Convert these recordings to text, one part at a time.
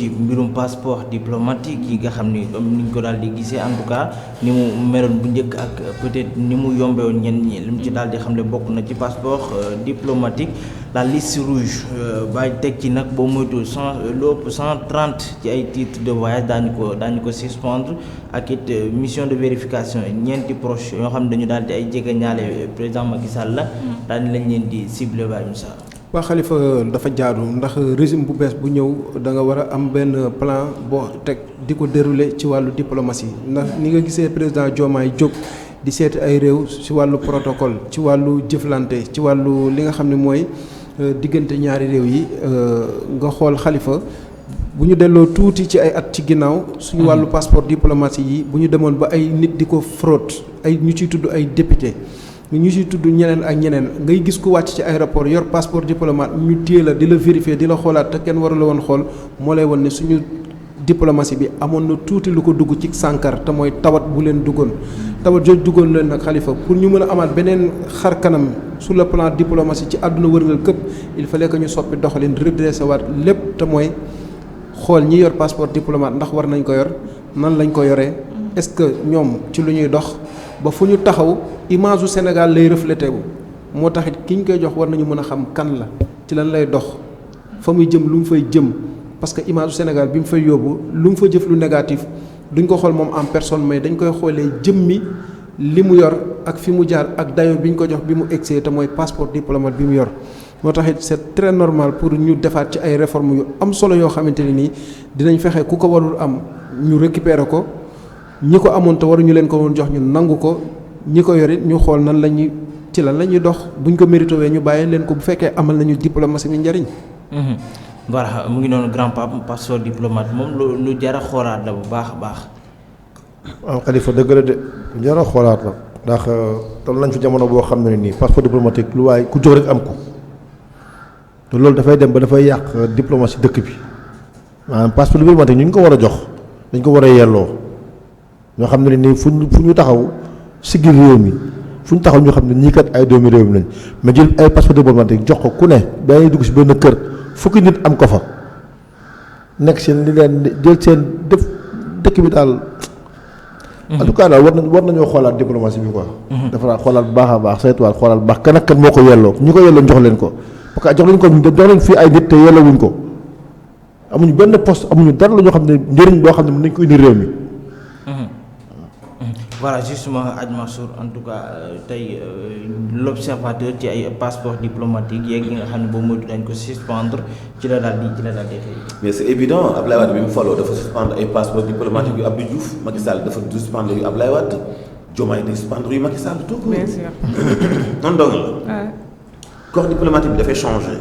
ci mbirum passeport diplomatique yi nga xam ni niñ ko daal di gisee en tout cas ni mu meloon bu njëkk ak peut-être ni mu yombewoon ñenn ñi li mu ci daal di xam ne bokk na ci passeport diplomatique la liste rouge bàyyi teg ci nag boo moytuwul lu ëpp 130 ci ay titres de voyage daañu ko suspendre ak it mission de vérification ñeenti proche yoo xam ne dañu daal di ay jege ñaale président Macky Sall la daañu lañ leen di ciblé ba Moussa. waa Khalifa dafa jaadu ndax régime bu bees bu ñëw da nga war a am benn plan boo teg di ko dérouler ci wàllu diplomatie ndax ni nga gisee président Diomaye jóg di seeti ay réew ci wàllu protocole ci wàllu jëflante ci wàllu li nga xam ne mooy diggante ñaari réew yi nga xool Khalifa bu ñu delloo tuuti ci ay at ci ginnaaw suñu wàllu passeport diplomatique yi bu ñu demoon ba ay nit di ko fraude ay ñu ciy tudd ay député ñu ciy tudd ñeneen ak ñeneen ngay gis ku wàcc ci aéroport yor passeport diplomate ñu téye la di la vérifier di la xoolaat te kenn waru la woon xool moo lay won ne suñu diplomatie bi amoon na tuuti lu ko dugg ci sànkar te mooy tawat bu leen duggoon tawat jooju duggoon leen nag Khalifa pour ñu mën a amaat beneen xar kanam sur le plan diplomatie ci àdduna wërngal këpp il fallait que ñu soppi doxalin redressé waat lépp te mooy xool ñi yor passeport diplomate ndax war nañ ko yor nan lañ ko yoree est-ce que ñoom ci lu ñuy dox ba fu ñu taxaw image u Sénégal lay reflété wu moo taxit ki ñu koy jox war nañu mën a xam kan la ci lan lay dox fa muy jëm lu mu fay jëm parce que image u Sénégal bi mu fay yóbbu lu mu fa jëf lu négatif duñ ko xool moom en personne mais dañ koy xoolee jëmmi li mu yor ak fi mu jaar ak dayo bi ñu ko jox bi mu egsee te mooy passeport diplomate bi mu yor moo taxit c'est très normal pour ñu defaat ci ay réformes yu am solo yoo xamante ne nii dinañ fexe ku ko warul am ñu récupérer ko ñi ko amoon te waruñu leen ko woon jox ñu nangu ko ñi ko yorit ñu xool nan lañuy ci lan la ñuy dox buñ ko mérité wee ñu bàyyi leen ko bu fekkee amal nañu diplomatie mi njariñ. voilà mu ngi noonu grand pape passeport diplomate moom lu jar a xoolaat la bu baax a baax. waaw Khalifa dëgg la de lu jar a xoolaat la ndax toll nañ fi jamono boo xam ne nii passeport diplomatique lu waaye ku jóg rek am ko te loolu dafay dem ba dafay yàq diplomatie dëkk bi maanaam passeport diplomatique ñu ngi ko war a jox dañ ko war a yelloo ñoo xam ne nii fu ñu taxaw siggi réew mi fu ñu taxaw ñoo xam ne ñii kat ay doomi réew mi lañ mais jël ay passeport diplomatique jox ko ku ne dañuy dugg si benn kër fukki nit am ko fa nekk seen li leen jël seen dëkk bi daal. en tout cas daal war nañoo xoolaat diplomatie bi quoi. dafa daal xoolaat bu baax a baax saytuwaat xoolaat bu baax kan ak kan moo ko yelloo ñi ko yelloo jox leen ko parce que jox leen fii ay nit te yelloowuñ ko amuñu benn poste amuñu dara la ñoo xam ne njëriñ boo xam ne mën nañ ko indi réew mi. voilà justement Hadj Mansour en tout cas tey l'observateur ci ay passeport diplomatique yeeg yi nga xam ne boobu moytu dañ ko suspendre ci la daal di xëy. mais c'est évident Ablaye Wade bi mu faloo dafa suspendre ay passeport diplomatique yu Abdou Diouf Macky Sall dafa suspendre yu Ablaye Wade Diomaye day suspendre yu Macky Sall tout bien sûr. noonu dong la. corps diplomatique bi dafay changer.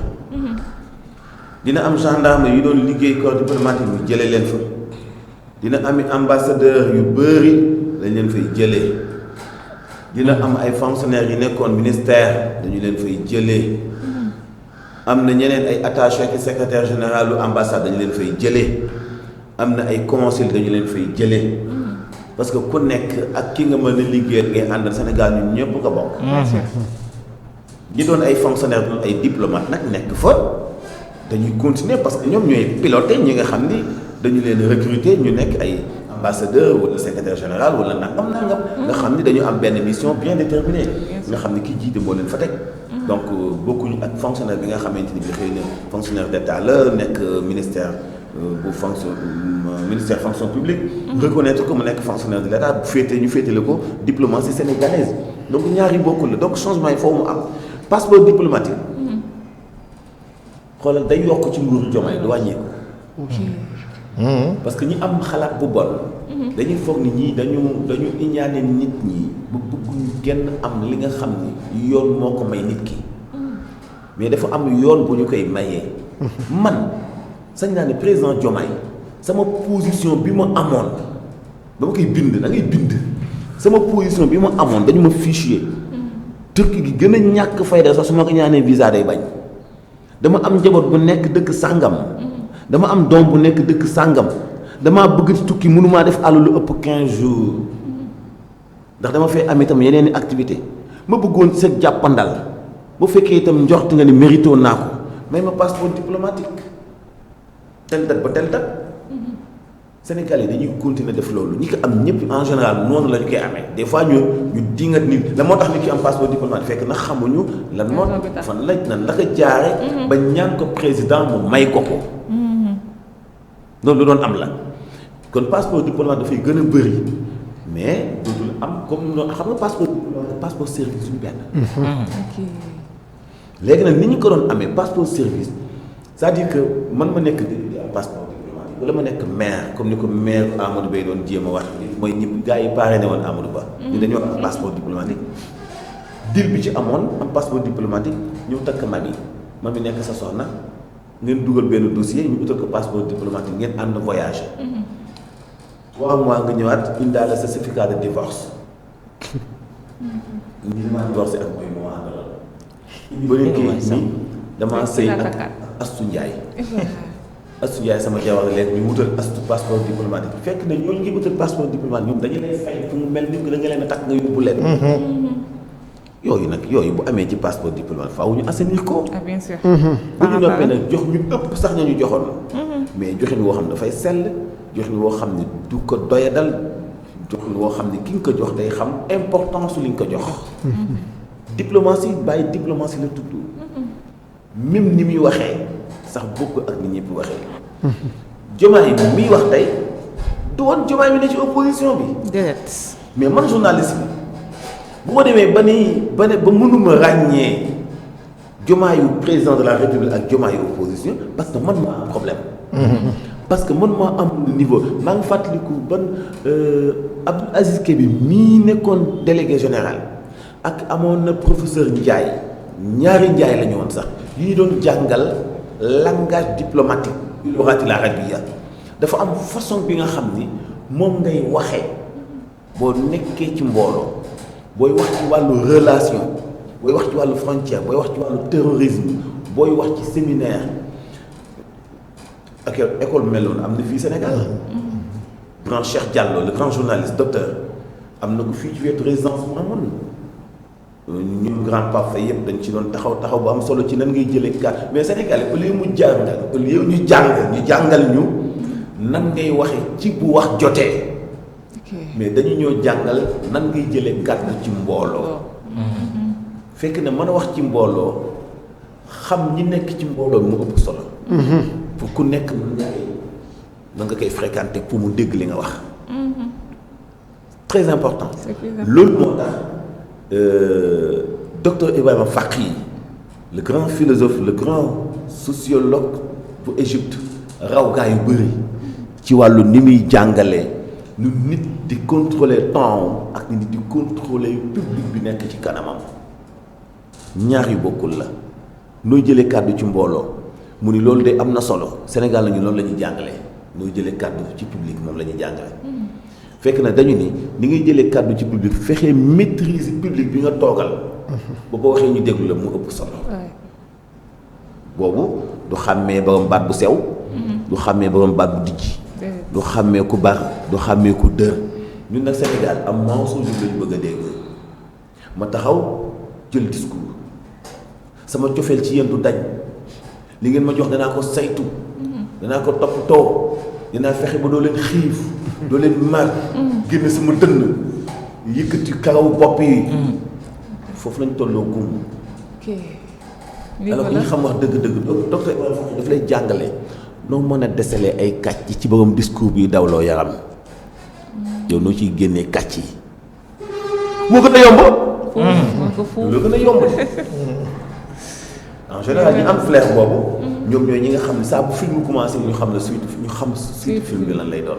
dina am gendarme yu doon liggéey corps diplomatique bi jëlee leen fa dina am ambassadeur yu bëri dañ leen fay jëlee dina am ay fonctionnaires yi nekkoon ministère dañu leen fay jëlee am na ñeneen ay attaché ak secrétaire général lu ambassade dañu leen fay jëlee am na ay consul dañu leen fay jëlee parce que ku nekk ak ki nga mën a liggéeyal ngay àndal Sénégal ñun ñëpp ko bokk. ñi doon ay fonctionnaires doon ay diplomates nag nekk fa dañuy continuer parce que ñoom ñooy piloter ñi nga xam ni dañu leen recruter ñu nekk ay ambassadeur wala secrétaire général wala nangam nga xam ni dañu am benn mission bien déterminée nga xam ni ki jiite moo leen fa teg donc bokkuñu ak fonctionnaire bi nga xamante ni bi xëy na fonctionnaire d'état la nekk ministère bu ministère fonction publique reconnaître ko mu nekk fonctionnaire de l'état bu féete ñu féetale ko diplomatie sénégalaise donc ñaari bokkul la donc changement yi foofu mu am passeport diplomatique xoolal day yokk ci nguuru Diomaye du wàññeeku parce que ñi am xalaat bu bon dañuy foog ni ñii dañu iñaane nit ñi bu bëgguñu genn am li nga xam ni yoon moo ko may nit ki mais dafa am yoon bu ñu koy mayee man sañ naa ne président Diomaye sama position bi ma amoon dama koy bind da ngay bind sama position bi ma amoon dañu ma fichier turki gi gën a ñàkk fayda sax su ma ko ñaanee visa day bañ dama am njaboot bu nekk dëkk sàngam dama am doom bu nekk dëkk sàngam damaa bëgg ci tukki mënumaa def àll lu ëpp 15 jours ndax dama fay am itam yeneen i activité ma bëggoon sa jàppandal bu fekkee itam njort nga ni mérito naa ko may ma passeport diplomatique tel date ba tel date Sénégalais dañuy continuer def loolu ñi ko am ñëpp en général noonu la ñu koy amee des fois ñu dingat nit la moo tax nit ki am passeport diplomatique fekk na xamuñu lan moo fan la nan la ko jaare ba ñaan ko président mu may ko ko loolu lu doon am la kon passeport diplomatique dafay gën a bëri mais dootul am comme noonu xam nga passeport service suñu benn léegi nag ni ñu ko doon amee passeport service c'est-à-dire que man ma nekk di am passeport diplomatique wala ma nekk maire comme ni ko maire Amadou Bay doon jéem a wax mooy ñi gars yi parrainé woon Amadou Ba ñu dañoo am passeport diplomatique dil bi ci amoon am passeport diplomatique ñëw takk mami nekk sa soxna ngeen dugal benn dossier ñu utal ko passeport diplomatique ngeen ànd voyage 3 mois nga ñëwaat indaale sa certificat de divorce ñu ma divorcé ak mooy moo àndaloon bëri kii nii damaa sëy ak Astu Njaay sama jabar léegi ñu wutal Astu passeport diplomatique fekk na ñooñu ngi wutal passeport diplomatique ñoom dañu lay fay fu mu mel ni da nga leen a takk nga yóbbu leen yooyu nag yooyu bu amee ci passeport diplomatique faaw ñu assainir ko bien sûr bu ñu noppee nag jox ñu ëpp sax nañu joxoon mais joxin woo xam ne dafay sell joxin woo xam ne du ko doyadal joxin woo xam ne ki nga ko jox day xam importance li nga ko jox diplomatie bàyyi diplomatie la tudd même ni muy waxee sax bokk ak ni ñëpp waxee Diomaye bi muy wax tey du woon Diomaye bi ne ci opposition bi déedéet mais man journaliste bi bu ma demee ba mënuma ràññee Diomaye yu président de la République ak Diomaye yu opposition parce que man maa am problème parce que man maa am niveau maa ngi fàttaliku ban Abdou Aziz Kébé mii nekkoon délégué général ak amoon na professeur Ndiaye ñaari Ndiaye la ñu woon sax yu ñu doon jàngal langage diplomatique lughati la arabia dafa am façon bi nga xam ni moom ngay waxee boo nekkee ci mbooloo booy wax ci wàllu relation booy wax ci wàllu frontière booy wax ci wàllu terrorisme booy wax ci séminaire ak école mel noonu am na fii Sénégal grand Cheikh Diallo le grand journaliste docteur am na ko fii ci wetu résidence mu amoon ñun grand Pape Faye yëpp dañ ci doon taxaw bu am solo ci nan ngay jëlee carte mais Sénégalais au lieu mu jàngal au lieu ñu jàngal ñu nan ngay waxe ci bu wax jotee mais dañu ñoo jàngal nan ngay jëlee kàddu ci mbooloo fekk na mën a wax ci mbooloo xam ñi nekk ci mbooloo mu ëpp solo pour ku nekk mën nga koy fréquenter pour mu dégg li nga wax très important loolu moo tax docteur Ibrahima Fakhi le grand philosophe le grand sociologue bu Égypte raw gaa yu bëri ci wàllu ni muy jàngalee lu nit di contrôler temps ak nit di contrôler public bi nekk ci kanamam ñaar yu bokkul la nooy jëlee kàddu ci mbooloo mu ni loolu de am na solo Sénégal nañu loolu la ñuy jàngalee nooy jëlee kàddu ci public moom la ñuy jàngale fekk na dañu ni ngay jëlee kàddu ci public fexee maîtriser public bi nga toogal ba boo waxee ñu déglu la mu ëpp solo boobu du xàmmee borom baat bu sew du xàmmee borom baat bu dijj du xàmmee ku baax du xàmmee ku dër ñun nag Sénégal am mensonge lañu bëgg a dégg ma taxaw jël discours sama cofeel ci yéen du dañ li ngeen ma jox danaa ko saytu danaa ko toppatoo dinaa fexe ba doo leen xiif doo leen mar génn sama dënn yëkkati karaw bopp yi foofu lañ tolloo gum alors que ñu xam wax dëgg-dëgg docteur Ibrahima Fakhi daf lay jàngale noo mën a déceler ay kàcc ci borom discours bi dawloo yaram yow noo ciy génnee kàcc yi moo gën a yomb loo gën a yomb en général ñu am flair boobu ñoom ñooy ñi nga xam ne saa bu film commencé ñu xam ne suite film bi lan lay doon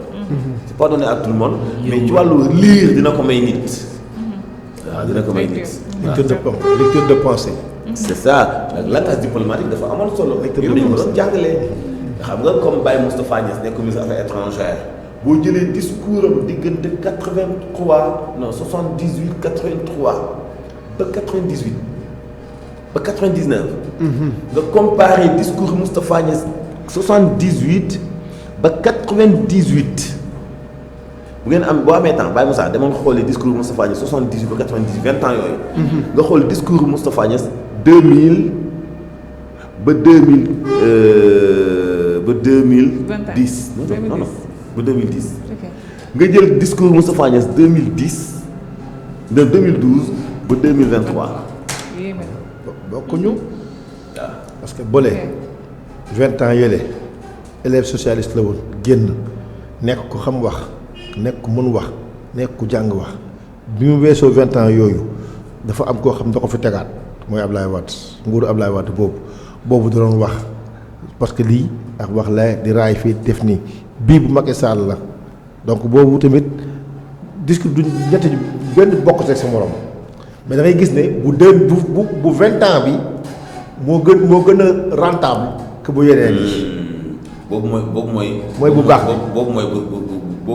c'est pas donné à tout le monde mais ci wàllu lire dina ko may nit waaw dina ko may nit lecture de pensée c'est ça langage diplomatique dafa amoon solo ñu dañu ko doon jàngalee xam nga comme Baye Moustapha Niasse nekk ministre des affaires étrangères boo jëlee discours am diggante 83 non 78 83 ba 98 ba 99 nga comparé discours Moustapha Niasse 78 ba 98 bu ngeen am boo amee temps Baye Moussa demoon xoolee discours Moustapha Niasse 78 ba 98 20 ans yooyu nga xool discours Moustapha Niasse 2000 ba 2000 ba 2010 non ba 2010. nga jël discours Moustapha Niasse 2010 de 2012 ba 2023. bokkuñu. waaw parce que bële 20 ans yële élève socialiste la woon génn nekk ku xam wax nekk ku mën wax nekk ku jàng wax bi mu weesoo 20 ans yooyu dafa am koo xam da ko fi tegaat mooy Ablaye Wade nguuru Ablaye Wade boobu da doon wax parce que lii ak wax la di raay fii def nii bii bu Macky Sall la donc boobu tamit discours du ñetti benn bokk teg sa morom mais da ngay gis ne bu 20 ans bi moo gën a rentable que bu yeneen yi. boobu mooy. mooy bu baax boobu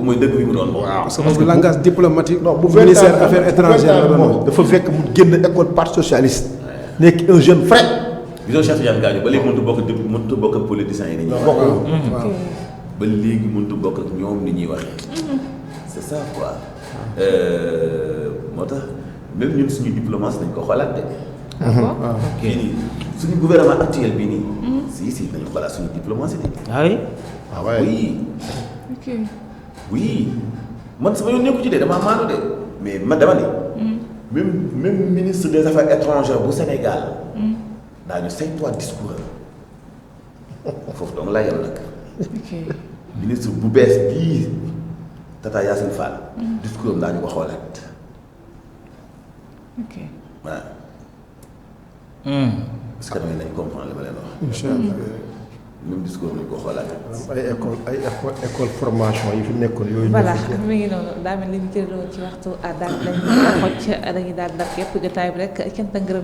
mooy dëgg bi mu doon. waaw parce que boobu langage diplomatique. non bu 20 ans ministère affaires étrangères la doon. dafa fekk mu génn école parti socialiste. nekk un jeune frais. gisoo Cheikh Tidiane Gadio ba léegi mënut a bokk ak politiciens yi ni ñuy waxee. waaw ba léegi mënut a bokk ak ñoom ni ñuy waxee. c'est ça quoi. moo tax même ñun suñu diplomatie dañ ko xoolaat de. waaw kii nii suñu gouvernement actuel bii nii. si nañu xoolaat suñu diplomatie de. ah oui. ah waaye oui. oui man sama yoon nekku ci de damaa maanu de mais man dama ne. même ministre des affaires étrangères bu Sénégal. daañu saytuwaat discours am foofu donc laa yem nag. ministre bu bees bii Tata Yacine Fall. discours am daañu ko xoolaat. waaw. est-ce que da ngeen comprendre li ma leen wax. incha allah. même discours nañu ko xoolaat. ay école formation yi fi nekkoon yooyu. voilà mi ngi noonu daa mel ni ñu jëloon ci waxtu daal dañuy xocc dañuy daal dar képp jotaay bi rek cant ak ngërëm